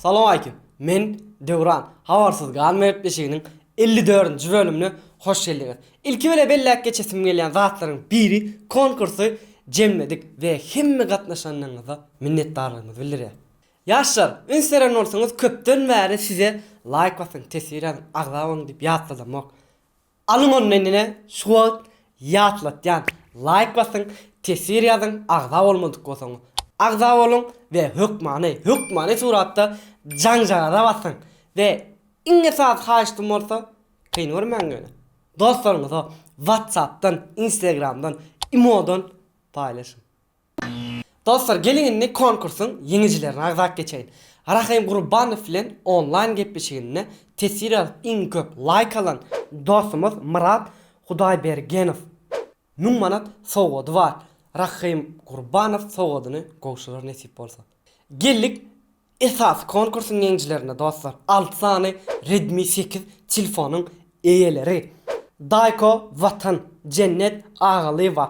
Salowmalikim. Men Döwran. Habarsyz galma gepleşiginiň 54-nji bölümine hoş geldiňiz. Ilki bile belläp geçesim gelýän zatlaryň biri konkursy jemledik we hemme gatnaşanlaryňyza minnetdarlygymyzy bildirýäs. Ýaşlar, üns beren bolsaňyz köpden bäri size laýk basyň, teswir ýazyň, agza boluň diýip ýatladamok. Alyň onda indi ine şu wagt ýatlatýan laýk basyň, teswir ýazyň, agza bolmadyk bolsaňyz agza boluň we hökmany, hökmany suratda jaňjagaza basyň we iň esasy haýyştym bolsa kyn görmäň ýöne dostlaryňyza whatsappdan, instagramdan, imodan paýlaşyň. Dostlar geliň indi konkursyň ýeňijilerini agzap geçeýin. Rahym Gurbanow bilen onlaýn gepleşiginde teswir ýazyp iň köp laýk alan dostumyz Myrat Hudaýbergenow 1000 manat sowgady bar. Rahym Gurbanow sowgadyny gowşurar nesip bolsa. Geldik Esasy konkursyň ýeňijilerine dostlar alty sany Redmi sekiz telefonyň eýeleri, Daýko Watan, Jennet Agalyýewa,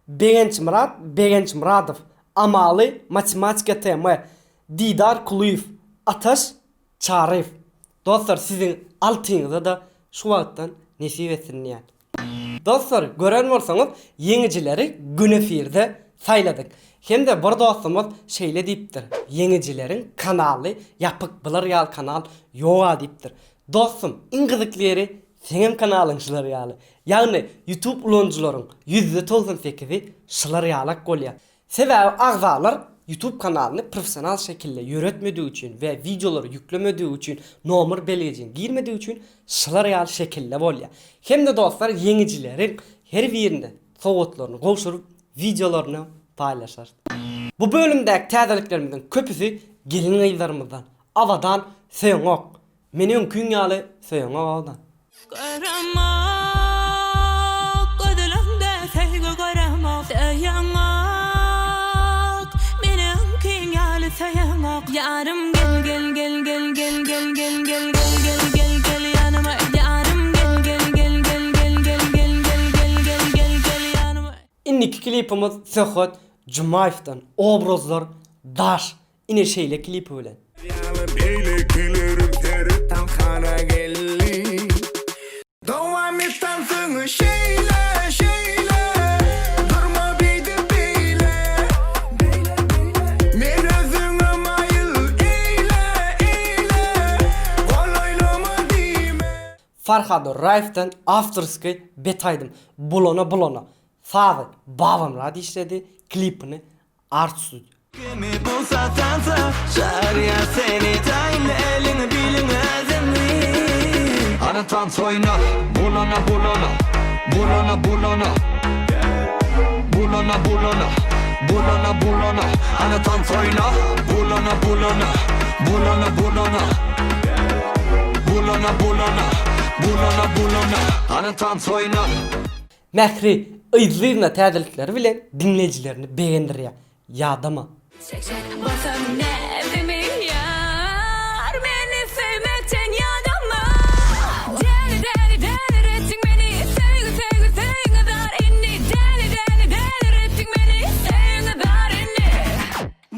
Begençmyrat Begençmyradow, Amaly Matematika TM, Didar Kulyýew, Ataş Çaryýew. Dostlar siziň altyňyza-da şu wagtdan nesip etsin diýýän. Dostlar gören bolsaňyz ýeňijileri gün efirde saýladyk. Hemde bir dostumyz şeýle diýipdir ýeňijileriň kanaly ýapyk bular ýaly kanal ýoga diýipdir. Dostum iň gyzykly ýeri seňem kanalyň şular ýaly. Ýagny youtube ulanyjylaryň 98-i şular ýalak bolýar. Sebäbi agzalar YouTube kanalyny professional şekilde ýöretmedigi üçin we wideolary ýüklemedigi üçin nomer belgijini girmedigi üçin şular ýaly şekilde bolýar. Hemde dostlar ýeňijileriň her birine sowgatlaryny gowşuryp wideolaryny paýlaşarys. Bu bölümdäki täzeliklerimiziň köpüsi gelin-gyzlarymyzdan. Abadan söýeňok. Meni öňküň ýaly söýeňok Abadan. Göremok, gözleňde söýgi göremok, Söýeňok, meni öňkiň ýaly söýeňok. Ýarym gel gel gel gel gel gel gel gel gel gel gel gel ýanyma Ýarym gel gel gel gel gel gel gel gel gel gel gel gel ýanyma. Indiki klipimiz Söhbet Jumaýewden Obrazlar daş Ine şeýle klipi bilen. Ýaly beýlekilerim seretanhana geldi. Dowam et tansyňy şeýle, şeýle, Durma beýdip beýle, beýle, beýle. Men özüňe maýyl eýle, eýle, Golaýlama diýme. Farhad Orraýewden awtorskiý bet aýdym Bulana bulana sazy Babamyrat işledi klipini Art Studio. Kimi bolsa tansa çagyrýar seni Taýynla eliňi biliňi özüňi. Hany tans oýna Bulana bulana Bulana bulana Bulana bulana Bulana bulana Hany tans oýna Bulana bulana Bulana bulana Bulana bulana Bulana bulana Hany tans oýna. Mähri yzly-yzyna täzelikleri bilen diňleýjilerini begendirýär. Ýadama. Çekjek bolsam näzimi ýar Meni söýmekden ýadama Däli däli däliretdiň meni Söýgi söýgi söýgiňe zar indi Däli däli däliretdiň meni Söýgiňe zar indi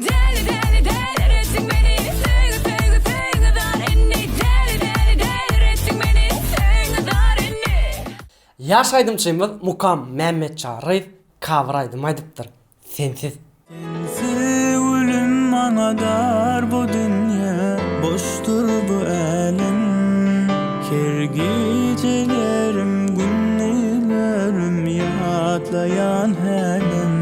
Däli däli däliretdiň meni Söýgi söýgi söýgiňe zar indi Däli däli däliretdiň meni Söýgiňe zar indi. Ýaş aýdymçymyz Mukam Mämmetçaryýew cover aýdym aýdypdyr. Sensiz. Sensiz gülüm maňa dar bu dünýe boşdur bu älem Her gijelerim gündizlerim ýatlaýan hälem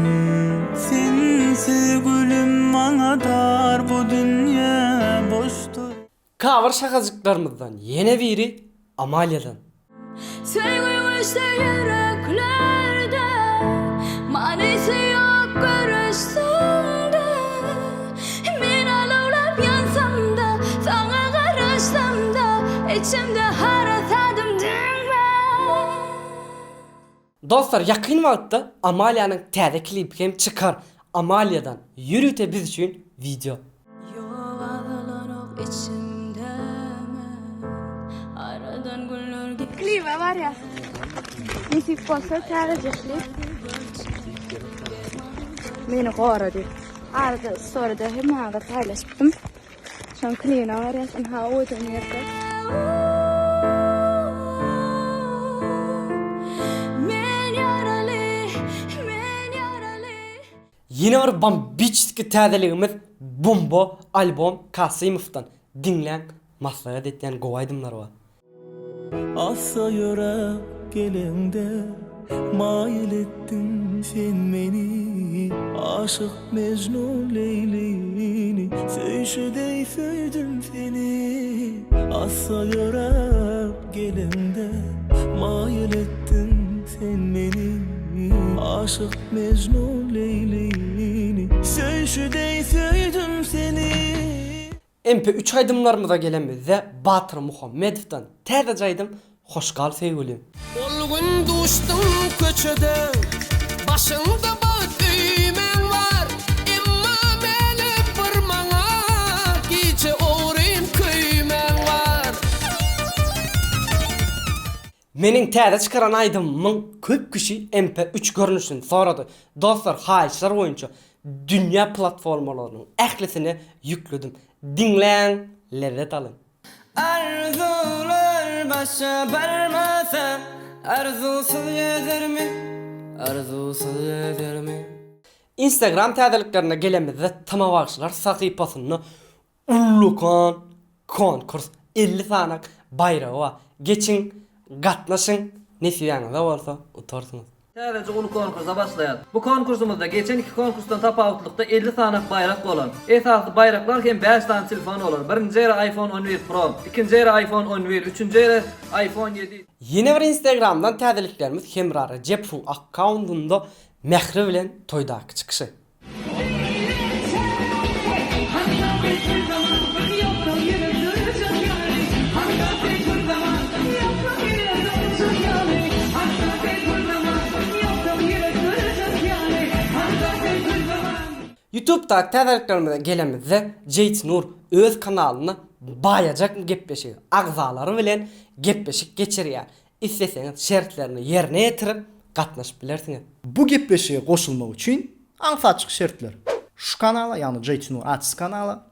Sensiz gülüm maňa dar bu dünýe boşdur. Cover şahajyklarymyzdan ýene biri Amaliýadan. Söýgi öçse ýüreklerde, Manysy ýok göreşseň-de. Men alawlap ýansam-da, Saňa garaşsam-da, Içimde harasadym diňme. Dostlar ýakyn wagtda Amaliýanyň täze klipi hem çykar Amaliýadan ýörite biz üçin wideo. Ýok azalanok içimde men Aradan günler geçse Klibe barýas. Nesip bolsa täzeje klip. Meni gora diýip. Arada storyda hemmäňize paýlaşypdym. Soň klina barýas. Ynha owadan ýerde. Men ýaraly, men ýaraly. Ýene bir bombiçeskiý täzeligimiz Bomba albom Kasymowdan diňläň maslahat etýän gowy aýdymlar bar. Assa ýöräp geleňde maýyl etdiň sen meni Aşyk Mejnun Leýlini söýşi deý söýdüm seni Assa ýöräp geleňde maýyl etdiň sen meni Aşyk Mejnun Leýlini söýşi deý söýdüm seni. MP üç aýdymlarymyza gelenimizde Batyr Muhammedowdan täzeje aýdym Hoş gal söýgülim. Ol gün duşdum köçede, Başyňda bagt öýmäň bar. Emma mälim bir maňa, Gije ogryn köýmäň bar. Meniň täze çykaran aýdymymyň köp kişi MP üç görnüşini sorady. Dostlar haýyşlar boýunça dünýä platformalarynyň ählisine ýükledim. Diňläň, lezzet alyň. Arzuwlar başa barmasa, Arzuwsyz gezermi, Arzuwsyz gezermi. Instagram täzeliklerine gelemizde Tama bagşylar sahypasynda Ullakan konkurs 50 sany baýragy bar. Geçiň, gatnaşyň, nesibäňizde bolsa utarsyňyz. Täzeje uly konkursa başlaýas. Bu konkursymyzda geçen iki konkursdan tapawutlykda 50 sanak baýrak bolar. Esasy baýraklar hem 5 sany telefon bolar. Birinji ýere iPhone 11 Pro, ikinji ýere iPhone 11, üçünji ýere iPhone 7. Ýene bir instagramdan täzeliklerimiz Hemra Rejepowyň akkauntynda Mähri bilen toýdaky çykyşy. Ýutubdaky täzeliklerimize gelemizde Jeýtnur öz kanalynda baýajakmy gepleşigi agzalary bilen gepleşik geçirýär. Isleseňiz şertlerini ýerine ýetirip gatnaşyp bilersiňiz. Bu gepleşige goşulmak üçin aňsatjyk şertler. Şu kanala ýagny Jtnur Artist kanala,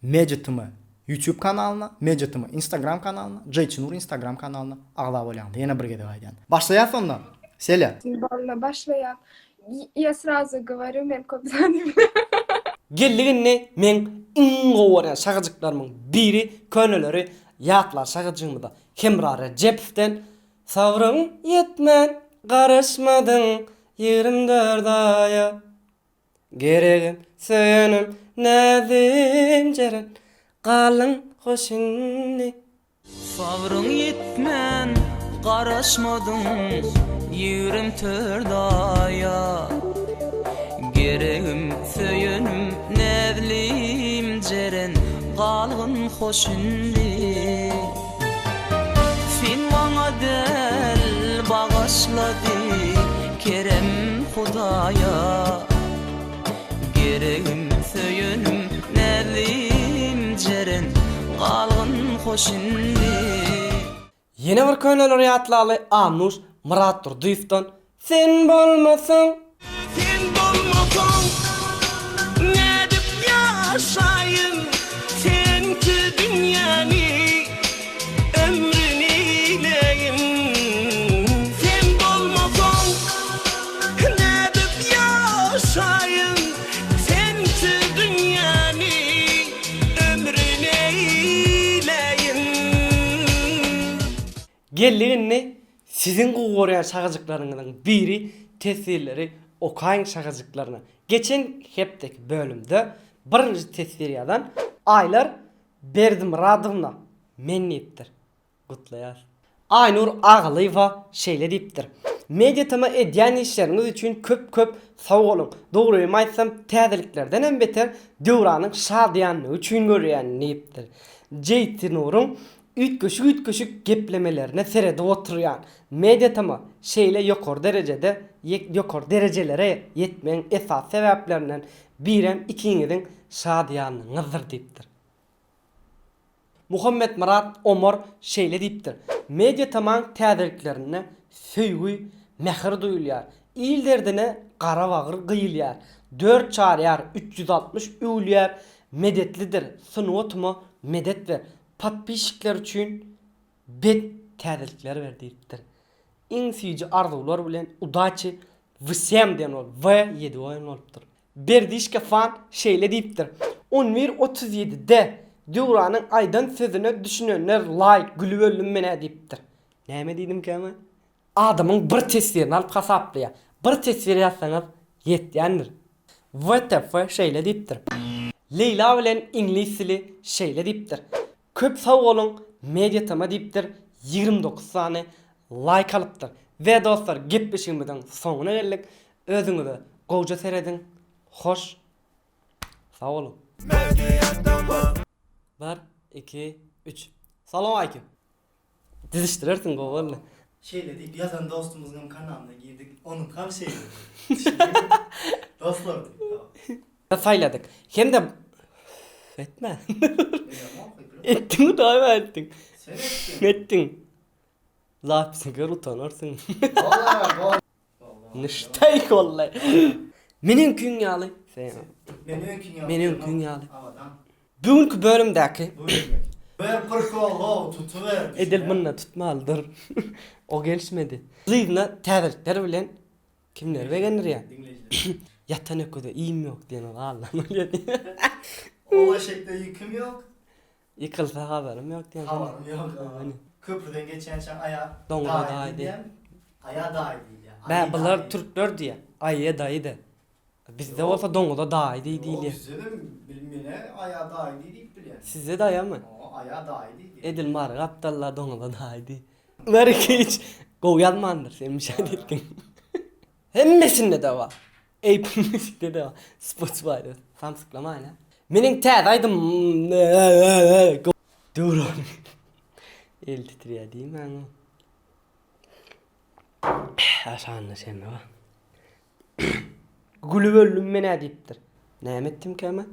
Media-tm YouTube kanalyna, Media-tm Instagram kanalyna, Jtnur Instagram kanalyna agza bolýaňyz. Ýene bir gezek aýdýan. Başlaýas onda. Selýa. Bolna başlaýas. Ýa srazu govorю men köp zady Geldik indi meň iň gowy görýän şagajyklarymyň biri köneleri ýatlar şagajygymyza. Hemra Rejepowden Sabryň ýetmän garaşmadyň 24 aýa Geregim söýenim näzim jeren Galyň hoş indi. Sabryň ýetmän garaşmadyň 24 aýa Geregim söýenim näzlim jeren Galgyn hoş indi. Sen maňa däl bagyşlady kerem Hudaýa Geregim söýenim näzlim jeren Galgyn hoş indi. Ýene bir köneleri ýatlaly Annuş Myratdurdyýewden Sen bolmasaň. Sen bolmasaň nädip ýaşaýyn Sensiz dünýäni ömrün eýleýin Sen bolmasaň nädip ýaşaýyn Sensiz dünýäni ömrün eýleýin. Geldik indi siziň gowy görýän şagajyklaryňyzyň biri teswirleri okaýyň şagajyklaryna. Geçen hepdeki bölümde birinji teswir ýazan Aýlar Berdimyradowna men diýipdir. Gutlaýas. Aýnur Agalyýewa şeýle diýipdir, Media TM edýän işleriňiz üçin köp köp sag boluň. Dogrymy aýtsam täzeliklerdenem beter Döwranyň şadyýanlygy üçin görýän diýipdir. Jeýtinuryň üýtgeşik-üýtgeşik geplemelerine seredip oturýan. Media TM şeýle ýokary derejede ýokary derejelere ýetmegiň esasy sebäplerinden birem ikiňiziň şadyýanlygyňyzdyr diýipdir. Muhammetmyrat Omar şeýle diýipdir, Media TM-iň täzeliklerinde söýgi, mähir duýulýar. Il derdine gara bagyr gyýylýar. Dört çaryýar 360 öwülýär, Medetlidir sungatyma. medet ber. Podpisçikler üçin bet täzelikler ber diýipdir. Iň süýji arzuwlar bilen udaçi wsem diýen bolup W ýedi goýan bolupdyr. Berdişka fan şeýle diýipdir, On bir 37-de Döwranyň aýdan sözüne düşünenler laýk gülüp öldüm menä diýipdir. Näme diýdimkä men? Adamyň bir teswirini alyp hasaplaýar. Bir teswir ýazsaňyz ýetýändir. WTF şeýle diýipdir. Leýla bilen iňlis dili şeýle diýipdir. Köp sag boluň Media-TM diýipdir 29 sany laýk alypdyr. We dostlar gepleşigimiziň soňuna geldik. Özüňize gowja serediň. Hoş sag boluň. Bir, iki, üç. Salowmaleýkim. Düzüşdirersiň gowy boldy. Şeýle diýip ýazan dostumyzyňam kanalyna girdik. Onuňkam şeýle. Düşündiňmi? Dostlar diýip. Saýladyk. Hem-de etme. Etdiň daýy etdiň. Sen etdiň. Etdiň. Zapisi gör utanarsyň. Nişteý boldy. Meniň küň ýaly. Meniň küň ýaly. Meniň küň ýaly. Bu günki bölümdäki. Ber prikol tutuber. Edil munda tutmalydyr. O gelişmedi. Yzyna täzelikler bilen kimleri begendirýär? Diňleýjiler. Ýatan öküze iým ýok diýen ol aldan bolýar. Ol eşekde ýüküm ýok. Ýykylsa habarym ýok diýen. Habarym ýok. Köprüden geçýänçäň aýa Doňuza daýy diýýän. Aýa daýy diýilýär. Bä bular türkler diýýär. Aýa daýy de. Bizde bolsa doňuza daýy diý diýilýär. Ýok bizde-de menä aýa daýy diý diýip bilýän. Sizde-de aýamy? Hawa aýa daýy diý diýýär. Edil Mary gapdalda doňuza daýy diý. Mary hiç gowy ýazmandyr sen müşahit etdiň. Hemmesinde-de bar. Apple Music'de-de bar. Spotify'da. Samsyklamaýyn-a. Meniň täze aýdymym Döwran. El titrýär diýmäň. Aşagynda şemme bar. Gülüp öldüm men-ä diýipdir. Näme etdimkä men?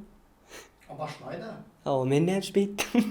A başlaýda. Hawa men näme üçin beýtdim?